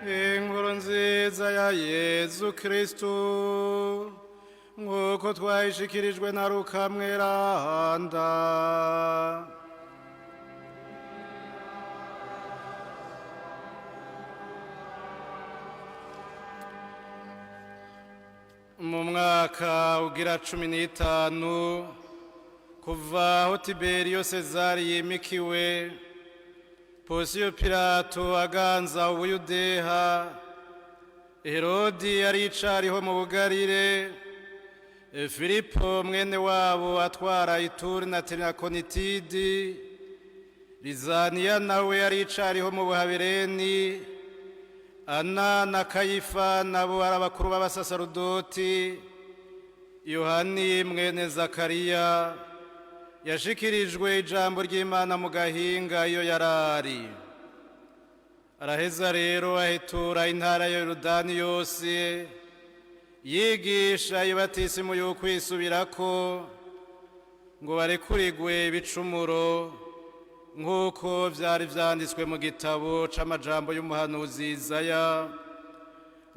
Inkuru nziza ya Yezu Kristu nk'uko twayishikirijwe na Luka mweranda. Mu mwaka ugira 15 kuva aho Tiberiyo Sezari yimikiwe, Ponsiyo Pilato aganza Ubuyudeha, Herodi aricariho mu Bugarire, Filipo mwene wabo atwara Ituri na Tirakonitidi, Lizaniya nawe aricariho mu Buhabereni, Ana na Kayifa nabo ari abakuru b'abasaserdoti, Yohani mwene Zakariya yashikirijwe ijambo ry'Imana mu gahinga iyo yarari. Araheza rero ahetura intara ya Yorodani yose, yigisha ibatisimu y'ukwisubirako ngo barekurigwe ibicumuro, nk'uko vyari vyanditswe mu gitabo c'amajambo y'umuhanuzi Izaya,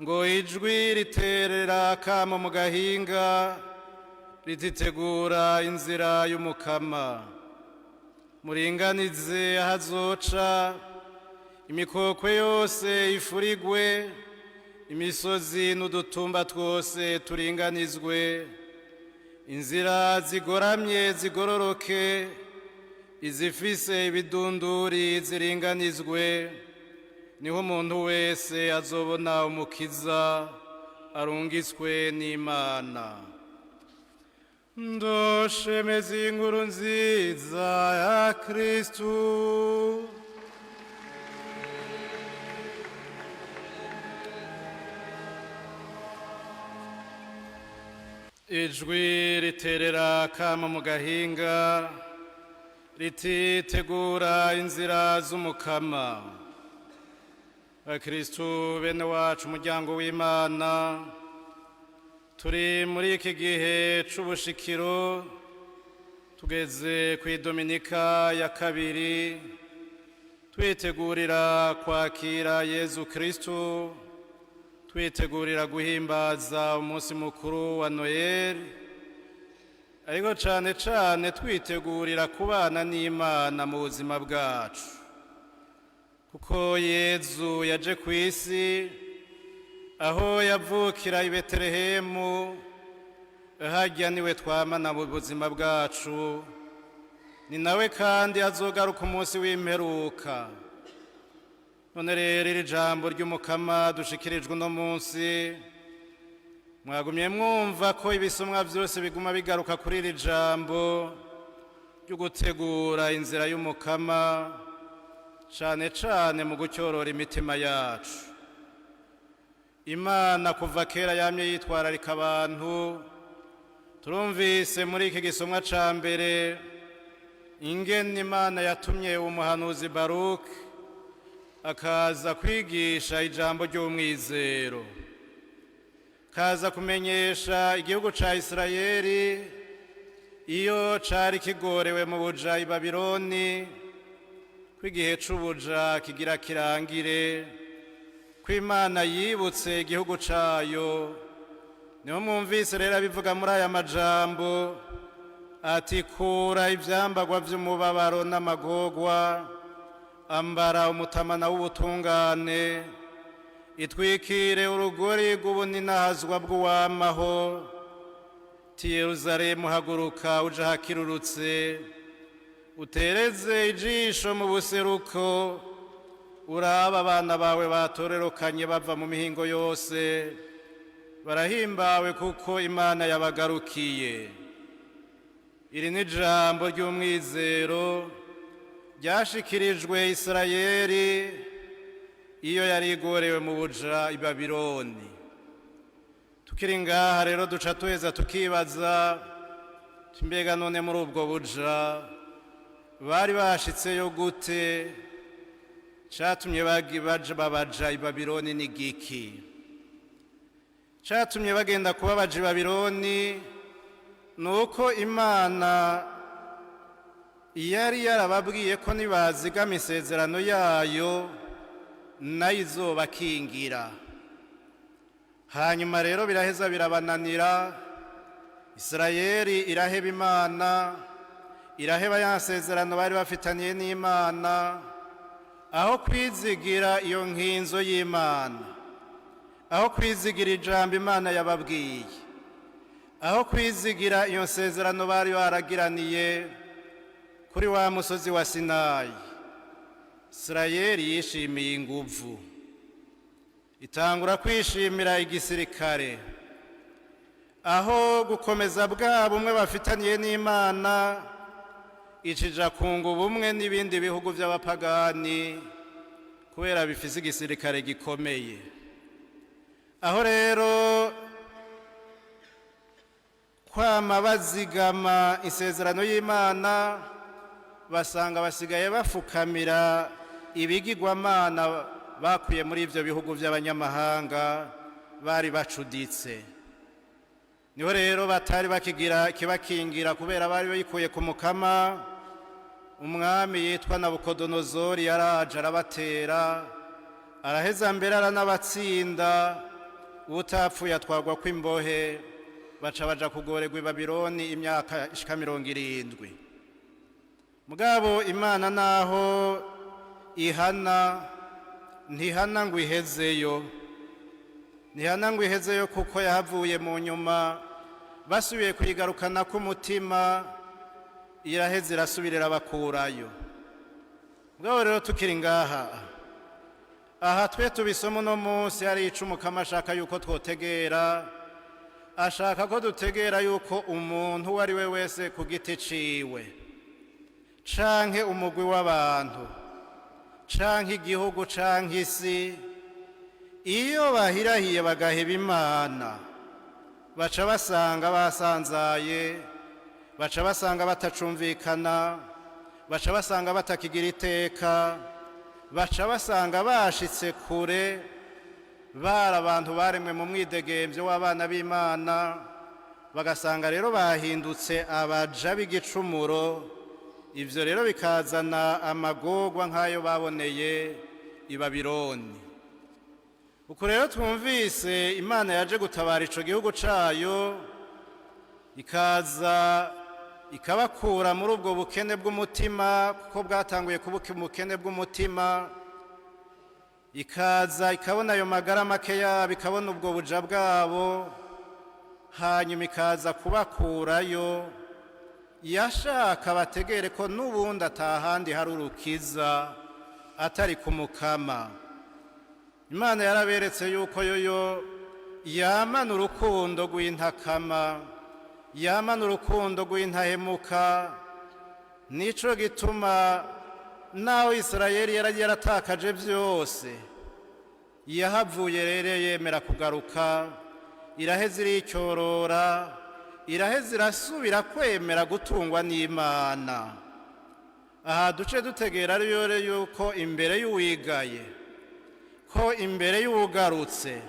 ngo ijwi riterera akamo mu gahinga, rititegura inzira y'Umukama, muringanize ahazoca, imikokwe yose ifurigwe, imisozi n'udutumba twose turinganizwe, inzira zigoramye zigororoke, izifise ibidunduri ziringanizwe, niho umuntu wese azobona Umukiza arungitswe n'Imana. Ndoshemeza inkuru nziza ya Kristu. Ijwi riterera akamo mu gahinga, rititegura inzira z'Umukama. Bakristu bene wacu, umuryango w'Imana, turi muri iki gihe c'ubushikiro, tugeze kw'idominika ya kabiri, twitegurira kwakira Yezu Kristu, twitegurira guhimbaza umunsi mukuru wa Noheli, ariko cane cane twitegurira kubana n'Imana mu buzima bwacu, kuko Yezu yaje kw'isi aho yavukira i Betelehemu, harya niwe twamana mu buzima bwacu, ni nawe kandi azogaruka umunsi w'imperuka. None rero iri jambo ry'Umukama dushikirijwe uno munsi, mwagumye mwumva ko ibisomwa vyose biguma bigaruka kuri iri jambo ryo gutegura inzira y'Umukama, cane cane mu gucyorora imitima yacu. Imana kuva kera yamye yitwararika abantu. Turumvise muri iki gisomwa ca mbere ingene Imana yatumye umuhanuzi Baruki akaza kwigisha ijambo ry'umwizero, kaza kumenyesha igihugu ca Isirayeli iyo cari kigorewe mu buja i Babiloni, ko igihe c'ubuja kigira kirangire, ko Imana yibutse igihugu cayo. Niho mwumvise rero abivuga muri aya majambo ati: kura ivyambagwa vy'umubabaro n'amagorwa, ambara umutamana w'ubutungane, itwikire urugori rw'ubuninahazwa bw'uwamaho. Ti Yeruzalemu, haguruka uje ahakirurutse, utereze ijisho mu buseruko, uraba abana bawe batorerokanye bava mu mihingo yose, barahimbawe kuko Imana yabagarukiye. Iri ni ijambo ry'umwizero ryashikirijwe Isirayeli iyo yari igorewe mu buja i Babiloni. Tukiri ngaha rero duca tuheza tukibaza, mbega none muri ubwo buja bari bashitseyo gute? Catumye baja babaja i Babiloni ni giki? Catumye bagenda kuba baja i Babiloni nuko Imana yari yarababwiye ko nibazigama isezerano yayo. Nayo izobakingira. Hanyuma rero biraheza birabananira. Isirayeli iraheba Imana, iraheba ya nsezerano bari bafitaniye n'Imana. Aho kwizigira iyo nkinzo y'Imana, aho kwizigira ijambo Imana yababwiye, aho kwizigira iyo nsezerano bari baragiraniye kuri wa musozi wa Sinayi, Isirayeli yishimiye inguvu, itangura kwishimira igisirikare. Aho gukomeza bwa bumwe bafitaniye n'Imana, icija kunga ubumwe n'ibindi bihugu by'abapagani kubera bifise igisirikare gikomeye. Aho rero kwama bazigama isezerano y'Imana, basanga basigaye bafukamira ibigirwamana bakuye muri ibyo bihugu by'abanyamahanga bari bacuditse. Niho rero batari bakigira kibakingira kubera bari bayikuye ku Mukama. Umwami yitwa Nabukodonozori yaraje arabatera, araheza mbere aranabatsinda. Utapfuye atwarwa kw'imbohe, baca baja kugorerwa i Babironi imyaka ishika 70. Mugabo Imana naho ihana, ntihana ngo ihezeyo, ntihana ngo ihezeyo, kuko yahavuye mu nyuma basubiye kuyigarukana k'umutima, iraheze irasubirira bakurayo. Mugabo rero tukiri ngaha, aha twe tubisoma uno munsi, hari ico Umukama ashaka yuko twotegera. Ashaka ko dutegera yuko umuntu uwo ari we wese ku giti ciwe, canke umugwi w'abantu, canke igihugu, canke isi, iyo bahirahiye bagaheba Imana, baca basanga basanzaye, baca basanga batacumvikana, baca basanga batakigira iteka, baca basanga bashitse kure. Bari abantu baremwe mu mwidegembyo w'abana b'Imana, bagasanga rero bahindutse abaja b'igicumuro. Ibyo rero bikazana amagorwa nk'ayo baboneye i Babironi. Uku rero twumvise Imana yaje gutabara ico gihugu cayo, ikaza ikabakura muri ubwo bukene bw'umutima, kuko bwatanguye kuba ubukene bw'umutima, ikaza ikabona ayo magara make yabo, ikabona ubwo buja bwabo, hanyuma ikaza kubakurayo. Yashaka bategere ko n'ubundi atahandi hari urukiza atari ku Mukama. Imana yaraberetse yuko yoyo yamana urukundo rw'intakama, yamana urukundo rw'intahemuka. Nico gituma naho Isirayeli yari yaratakaje byose, yahavuye rero yemera kugaruka, iraheza iricyorora, iraheza irasubira kwemera gutungwa n'Imana. Aha duce dutegera ariyo yuko imbere y'uwigaye, ko imbere y'uwugarutse,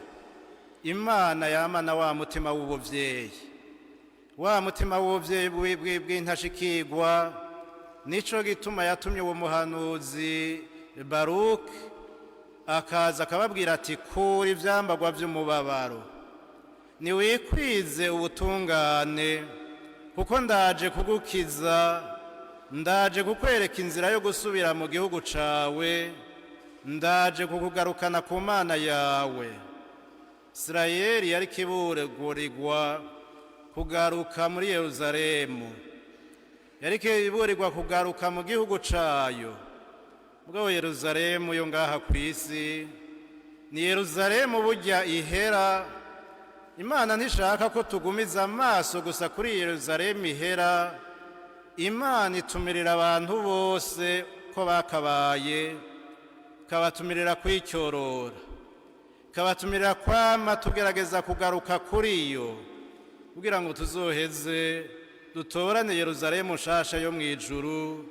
Imana yamana wa mutima w'ubuvyeyi, wa mutima w'ubuvyeyi bw'intashikirwa. Nico gituma yatumye uwo muhanuzi Baruki, akaza akababwira ati: "Kura ivyambagwa vy'umubabaro, niwikwize ubutungane, kuko ndaje kugukiza, ndaje kukwereka inzira yo gusubira mu gihugu cawe, ndaje kukugarukana ku Mana yawe." Isirayeli yari kiburirwa kugaruka muri Yeruzalemu, yari kiburirwa kugaruka mu gihugu cayo. Mugabo Yeruzalemu yo ngaha ku isi ni Yeruzalemu burya ihera. Imana ntishaka ko tugumiza amaso gusa kuri Yeruzalemu ihera. Imana itumirira abantu bose ko bakabaye, ikabatumirira kwicyorora, ikabatumirira kwama tugerageza kugaruka kuri yo, kugira ngo tuzoheze dutorane Yeruzalemu nshasha yo mu ijuru,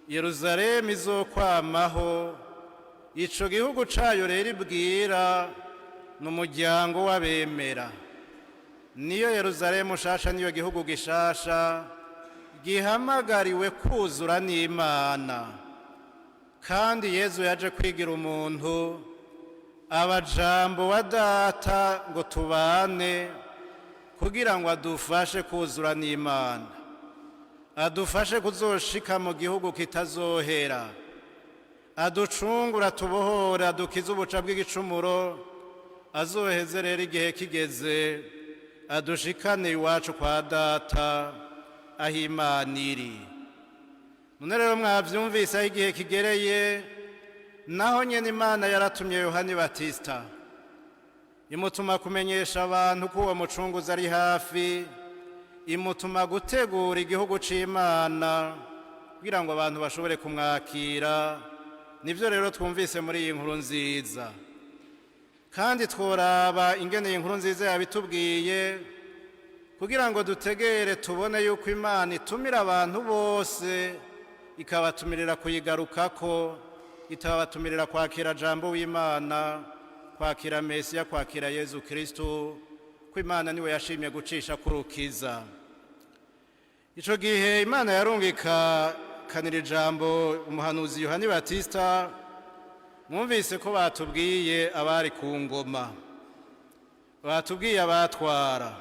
Yeruzalemu izokwamaho. Ico gihugu cayo rero ibwira ni umuryango w'abemera. Niyo Yeruzalemu nshasha, niyo gihugu gishasha gihamagariwe kuzura n'Imana. Kandi Yezu yaje kwigira umuntu. Aba Jambo wa Data ngo tubane, kugira ngo adufashe kuzura n'Imana, adufashe kuzoshika mu gihugu kitazohera, aducungura, tubohora, adukize ubuca bw'igicumuro, azoheze rero igihe kigeze adushikane iwacu kwa Data aho Imana iri. None rero mwavyumvise aho igihe kigereye. Naho nyene Imana yaratumye Yohani Batista, imutuma kumenyesha abantu ko uwo Mucunguzi ari hafi, imutuma gutegura igihugu c'Imana kugira ngo abantu bashobore kumwakira. Nivyo rero twumvise muri iyi nkuru nziza. Kandi tworaba ingene iyi nkuru nziza yabitubwiye, kugira ngo dutegere, tubone yuko Imana itumira abantu bose, ikabatumirira kuyigarukako, ikabatumirira kwakira Jambo w'Imana, kwakira Mesiya, kwakira Yezu Kristu, ko Imana niwe yashimye gucisha kurukiza. Ico gihe Imana yarungika kanira ijambo umuhanuzi Yohani Batista. Mwumvise ko batubwiye abari ku ngoma, batubwiye abatwara,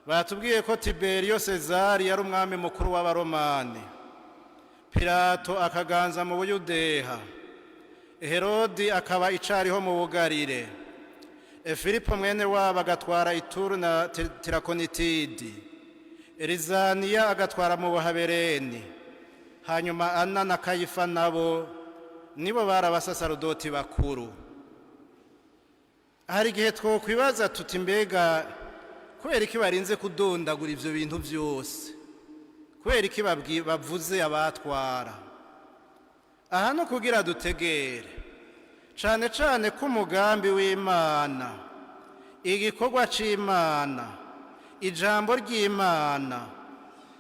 batubwiye ko Tiberiyo Sezari yari umwami mukuru w'Abaromani, Pilato akaganza mu Buyudeha, Herodi akaba icariho mu Bugarire, Filipo mwene wabo agatwara Ituru na Tirakonitidi, Elizaniya agatwara mu Buhabereni, hanyuma Ana na Kayifa nabo nibo bari abasasarudoti bakuru. Hari igihe twokwibaza tuti: mbega kubera iki barinze kudondagura ivyo bintu vyose? Kubera iki bavuze abatwara aha? No kugira dutegere cane cane ko umugambi w'Imana, igikorwa c'Imana, ijambo ry'Imana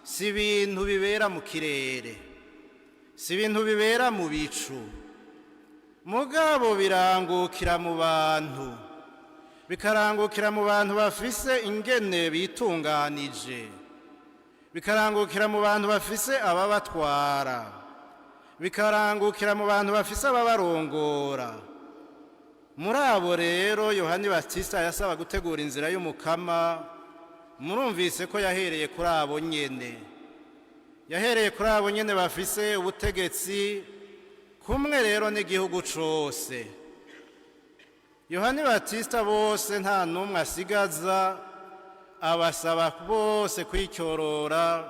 si ibintu bibera mu kirere, si ibintu bibera mu bicu, mugabo birangukira mu bantu, bikarangukira mu bantu bafise ingene bitunganije, bikarangukira mu bantu bafise ababatwara, bikarangukira mu bantu bafise ababarongora. Muri abo rero Yohani Batista yasaba gutegura inzira y'Umukama. Murumvise ko yahereye kuri abo nyene, yahereye kuri abo nyene bafise ubutegetsi kumwe rero n'igihugu cose. Yohani Batista bose nta n'umwe asigaza, abasaba bose kwicyorora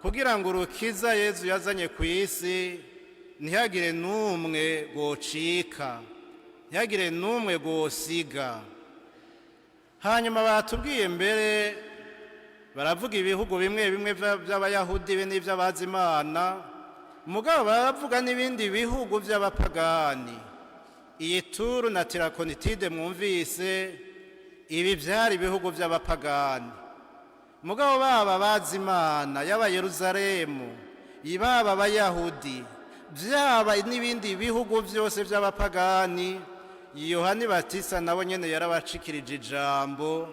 kugira ngo urukiza Yezu yazanye ku isi ntihagire n'umwe gocika, ntihagire n'umwe gosiga. Hanyuma batubwiye mbere, baravuga ibihugu bimwe bimwe by'Abayahudi be n'iby'abazi Imana, mugabo baravuga n'ibindi bihugu by'abapagani. Iyi Turu na Tirakonitide mwumvise, ibi byari ibihugu by'abapagani, mugabo baba bazi Imana yaba Yeruzalemu, baba Abayahudi, byaba n'ibindi bihugu byose by'abapagani, Yohani Batista nabo nyene yarabacikirije ijambo.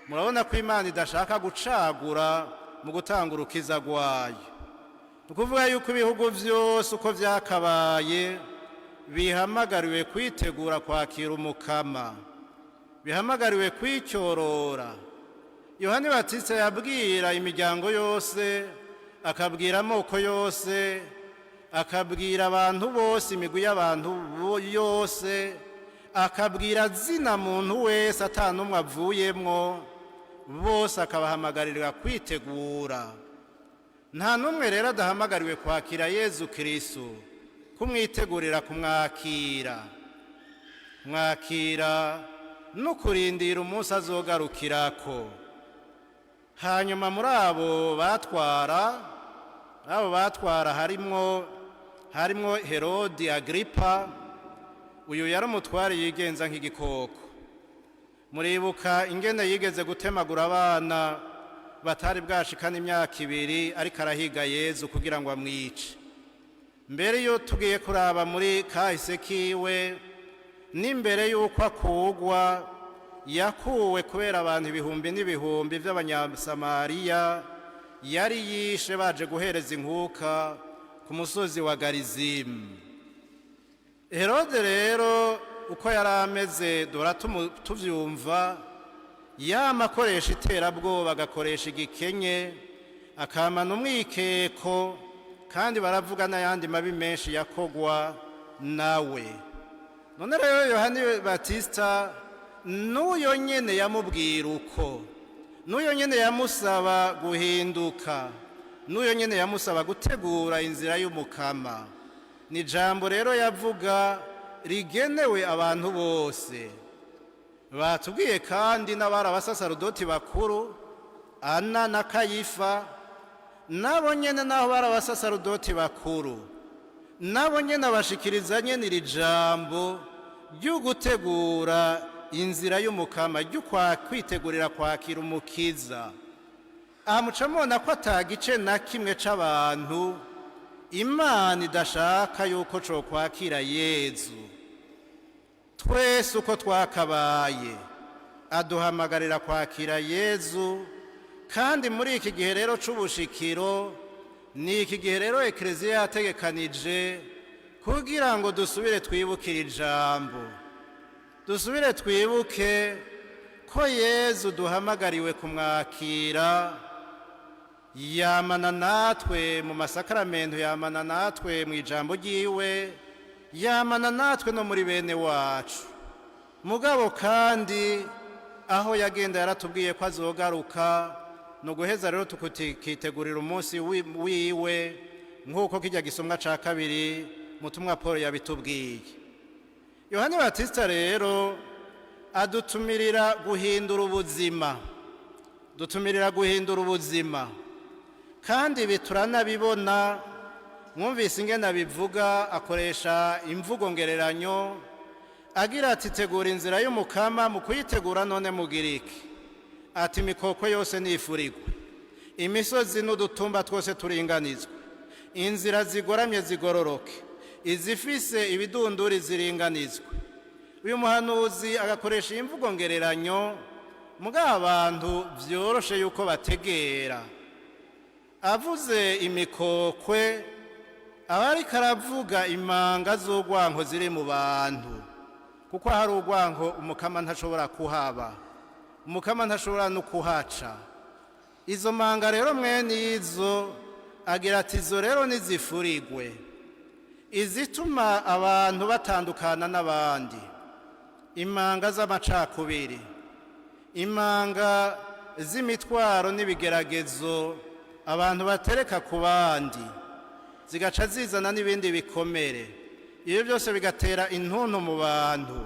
Murabona ko Imana idashaka gucagura mu gutanga urukiza rwayo. Ni ukuvuga yuko ibihugu byose uko byakabaye bihamagariwe kwitegura kwakira Umukama, bihamagariwe kwicyorora. Yohani Batista yabwira imiryango yose, akabwira amoko yose, akabwira abantu bose, imigwi y'abantu yose, akabwira zina muntu wese atanumwe avuyemwo, bose akabahamagarira kwitegura. Nta n'umwe rero adahamagariwe kwakira Yezu Kristu, kumwitegurira kumwakira, mwakira no kurindira umunsi azogarukirako. Hanyuma muri abo batwara, harimwo Herodi Agripa. Uyu yari umutware yigenza nk'igikoko. Muribuka ingene yigeze gutemagura abana batari bwashikana imyaka 2, ariko arahiga Yezu kugira ngo amwice. Mbere iyo tugiye kuraba muri kahise kiwe, n'imbere y'uko akugwa, yakuwe kubera abantu ibihumbi n'ibihumbi by'Abanyasamariya yari yishe baje guhereza inkuka ku musozi wa Garizimu. Herode rero uko yari ameze duhora tuvyumva, yama akoresha iterabwoba, agakoresha igikenye, akamana umwikeko, kandi baravuga n'ayandi mabi menshi yakogwa nawe. None rero Yohani Batista n'uyo nyene yamubwira uko, n'uyo nyene yamusaba guhinduka, n'uyo nyene yamusaba gutegura inzira y'Umukama. Ni ijambo rero yavuga rigenewe abantu bose. Batubwiye kandi n'abari abasasarudoti bakuru, Ana na Kayifa, nabo nyene naho bari abasasarudoti bakuru, nabo nyene abashikiriza nyene iri jambo ryo gutegura inzira y'Umukama, ryo kwitegurira kwakira Umukiza. Aha muca mubona ko ata gice na kimwe c'abantu Imana idashaka yuko cokwakira Yezu. Twese uko twakabaye aduhamagarira kwakira Yezu. Kandi muri iki gihe rero c'ubushikiro, ni iki gihe rero Ekereziya yategekanije kugira ngo dusubire twibukire ijambo, dusubire twibuke ko Yezu duhamagariwe kumwakira. Yamana natwe mu masakaramentu, yamana natwe mu ijambo ryiwe, yamana natwe no muri bene wacu. Mugabo kandi aho yagenda yaratubwiye ko azogaruka. Ni uguheza rero tukitegurira umunsi wiwe, nk'uko kijya gisomwa ca kabiri mutumwa Paul yabitubwiye. Yohani Batista rero adutumirira guhindura ubuzima, dutumirira guhindura ubuzima. Kandi ibi turanabibona, mwumvise ingene abivuga, akoresha imvugo ngereranyo, agira ati: "Tegura inzira y'Umukama." Mu kuyitegura none mugiriki ati: "Imikoko yose nifurigwe, imisozi n'udutumba twose turinganizwe, inzira zigoramye zigororoke, izifise ibidunduri ziringanizwe." Uyu muhanuzi agakoresha iyi mvugo ngereranyo mugabo abantu vyoroshe yuko bategera. Avuze imikokwe, aba ariko aravuga imanga z'urwanko ziri mu bantu, kuko hari urwanko Umukama ntashobora kuhaba, Umukama ntashobora no kuhaca. Izo manga rero mwene izo, agira ati: "Izo rero nizifurigwe." Izituma abantu batandukana n'abandi, imanga z'amacakubiri, imanga z'imitwaro n'ibigeragezo abantu batereka ku bandi, zigaca zizana n'ibindi bikomere, ibyo byose bigatera intuntu mu bantu.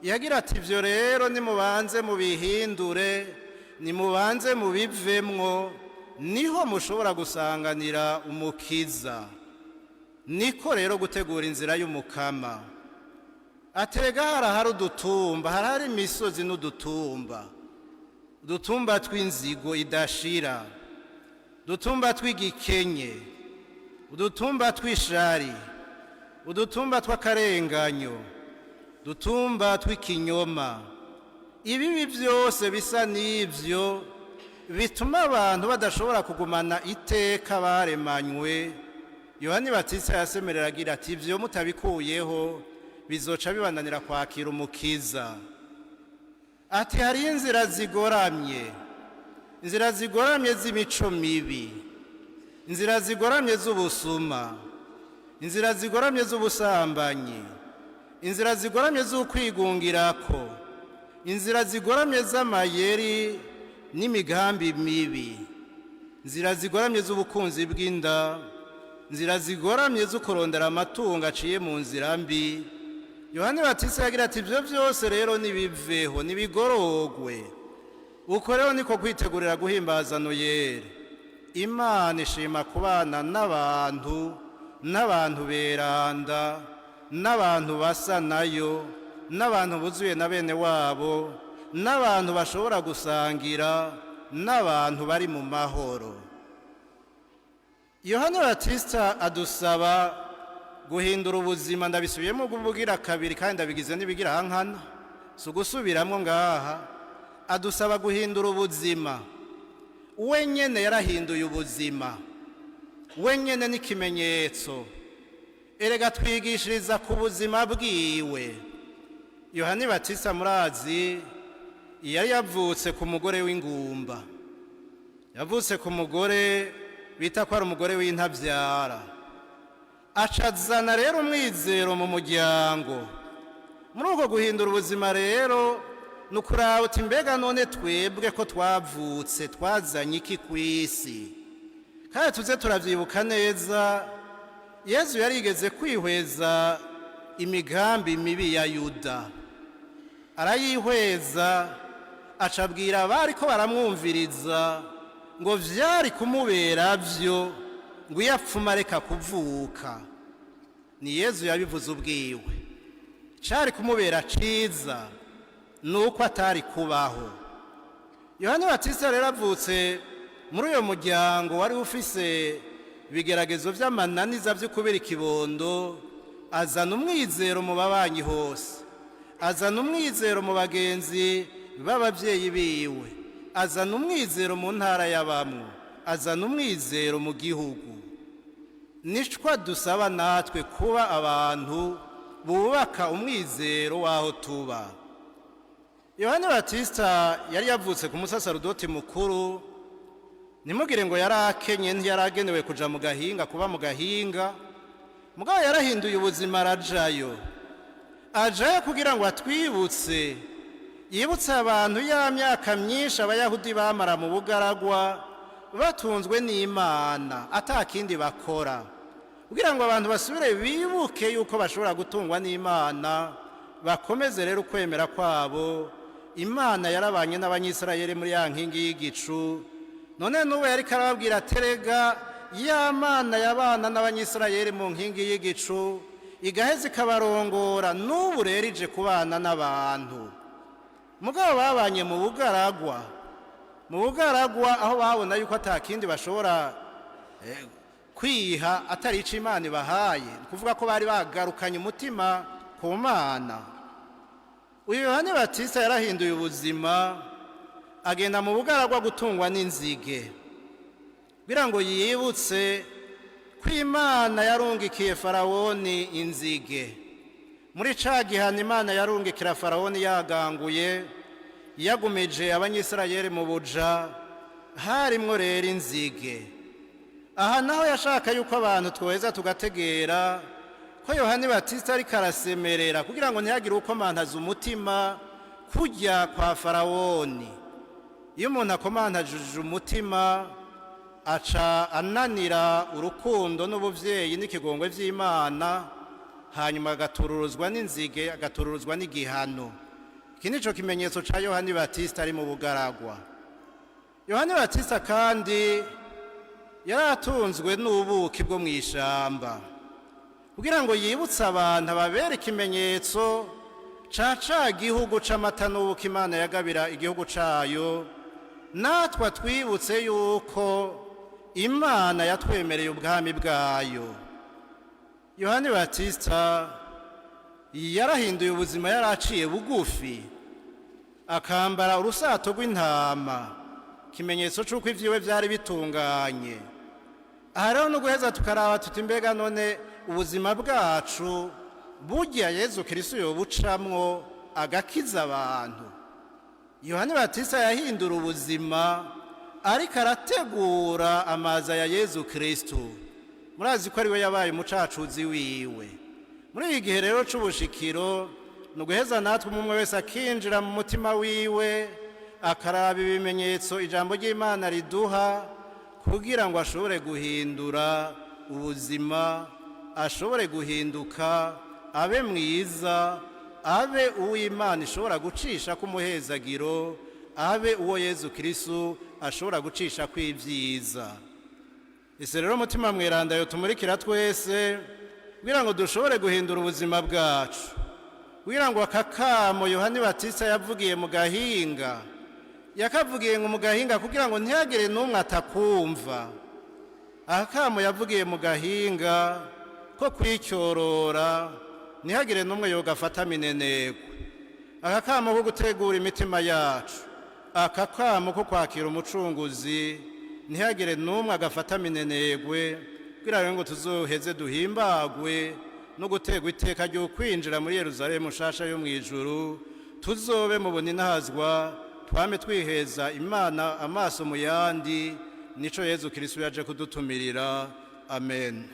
Yagira ati: "Ibyo rero nimubanze mubihindure, nimubanze mubivemwo, niho mushobora gusanganira Umukiza." Niko rero gutegura inzira y'Umukama. Atega harahari udutumba, harahari imisozi n'udutumba, udutumba tw'inzigo idashira, udutumba tw'igikenye, udutumba tw'ishari, udutumba tw'akarenganyo, udutumba tw'ikinyoma, ibibi byose bisa n'ibyo bituma abantu badashobora kugumana iteka baremanywe. Yohani Batista yasemerera agira ati: "Ibyo mutabikuyeho bizoca bibananira kwakira Umukiza." Ati: "Hariyo inzira zigoramye, inzira zigoramye z'imico mibi, inzira zigoramye z'ubusuma, inzira zigoramye z'ubusambanyi, inzira zigoramye z'ukwigungirako, inzira zigoramye z'amayeri n'imigambi mibi, inzira zigoramye z'ubukunzi bw'inda, inzira zigoramye zo kurondera amatungo aciye mu nzira mbi." Yohani Batista yagira ati: "Ibyo byose rero nibiveho, nibigorogwe." Uko rero niko kwitegurira guhimbaza Noyeri. Imana ishima kubana n'abantu, n'abantu beranda, n'abantu basa nayo, n'abantu buzuye na bene wabo, n'abantu bashobora gusangira, n'abantu bari mu mahoro. Yohani Batista adusaba guhindura ubuzima. Ndabisubiyemo kuvugira kabiri kandi ndabigize n'ibigira hankana, si ugusubiramwo ngaha. Adusaba guhindura ubuzima. We nyene yarahinduye ubuzima, we nyene n'ikimenyetso. Erega twigishiriza ku buzima bwiwe. Yohani Batista murazi yari yavutse ku mugore w'ingumba, yavutse ku mugore bita ko ari umugore w'intabyara. Acazana rero umwizero mu muryango. Muri uko guhindura ubuzima rero ni ukuraba uti: mbega none twebwe ko twavutse, twazanye iki ku isi? Kandi tuze turabyibuka neza, Yezu yarigeze kwihweza imigambi mibi ya Yuda, arayihweza, acabwira abari ko baramwumviriza ngo vyari kumubera byo ngo iyo apfuma areka kuvuka. Ni Yezu yabivuze ubwiwe. Cari kumubera ciza ni uko atari kubaho. Yohani Batista rero avutse muri uyo muryango wari ufise ibigeragezo vy'amananiza vyo kubera ikibondo, azana umwizero mu babanyi hose, azana umwizero mu bagenzi b'ababyeyi biwe, azana umwizero mu ntara y'abamwo, azana umwizero mu gihugu. Nicwa dusaba natwe, kuba abantu bubaka umwizero w'aho tuba. Yohani Batista yari yavutse ku musaserdoti mukuru. Ntimugire ngo yari akenye, ntiyari agenewe kuja mu gahinga, kuba mu gahinga. Mugabo yarahinduye ubuzima, arajayo. Ajayo kugira ngo atwibutse, yibutse abantu ya myaka myinshi Abayahudi bamara mu bugaragwa batunzwe n'Imana, atakindi bakora, kugira ngo abantu basubire bibuke yuko bashobora gutungwa n'Imana, bakomeze rero ukwemera kwabo. Imana yarabanye n'Abanyisirayeli muri ya nkingi y'igicu. None n'ubu yari karababwira: terega ya Mana yabana n'Abanyisirayeli mu nkingi y'igicu, igaheza ikabarongora, n'ubu rero ije kubana n'abantu. Mugabo babanye mu bugaragwa, mu bugaragwa aho babona yuko atakindi bashobora kwiha atari ico Imana ibahaye. Ni kuvuga ko bari bagarukanye umutima ku Mana. Uyu Yohani Batista yarahinduye ubuzima, agenda mu bugaragwa gutungwa n'inzige, kugira ngo yibutse ko Imana yarungikiye Farawoni inzige muri ca gihano Imana yarungikira Farawoni yaganguye, yagumije Abanyisirayeli mu buja, harimwo rero inzige. Aha naho yashaka yuko abantu twoheza tugategera ko Yohani Batista ariko arasemerera kugira ngo ntihagire ukomantaza umutima kujya kwa Farawoni. Iyo umuntu akomantajije umutima, aca ananira urukundo n'ubuvyeyi n'ikigongwe vy'Imana, hanyuma agatururuzwa n'inzige, agatururuzwa n'igihano. Iki nico kimenyetso ca Yohani Batista ari mu bugaragwa. Yohani Batista kandi yari atunzwe n'ubuki bwo mu ishamba, kugira ngo yibutse abantu, ababere ikimenyetso ca gihugu c'amata n'ubuki Imana yagabira igihugu cayo. Natwe twibutse yuko Imana yatwemereye ubwami bwayo. Yohani Batista yarahinduye ubuzima, yaraciye bugufi, akambara urusato rw'intama, ikimenyetso c'uko ivyiwe vyari bitunganye. Aha rero no guheza tukaraba tuti: mbega none ubuzima bwacu burya Yezu Kristo yobucamwo agakiza abantu? Yohani Batista yahindura ubuzima ariko arategura amaza ya Yezu Kristo. Murazi ko ariwe yabaye umucacuzi wiwe. Muri iki gihe rero c'ubushikiro, ni uguheza natwe umwe wese akinjira mu mutima wiwe, akaraba ibimenyetso ijambo ry'Imana riduha, kugira ngo ashobore guhindura ubuzima, ashobore guhinduka, abe mwiza, abe uw'Imana ishobora gucisha k'umuhezagiro, abe uwo Yezu Kristo ashobora gucisha kw'ibyiza. Ese rero Umutima Mweranda tumurikira twese kugira ngo dushobore guhindura ubuzima bwacu, kugira ngo aka kamo Yohani Batista yavugiye mu gahinga, yakavugiye ngo mu gahinga kugira ngo ntihagire n'umwe atakumva. Aka kamo yavugiye mu gahinga ko kwicyorora, ntihagire n'umwe yogafata minenegwe. Aka kamo ko gutegura imitima yacu, aka kamo ko kwakira Umucunguzi, ntihagire n'umwe agafata minenegwe, kugira ngo tuzoheze duhimbagwe. No gutegwa iteka ryo kwinjira muri Yeruzalemu nshasha yo mu ijuru, tuzobe mu buninahazwa, twame twiheza Imana amaso mu yandi. Nico Yezu Kristu yaje kudutumirira. Amen.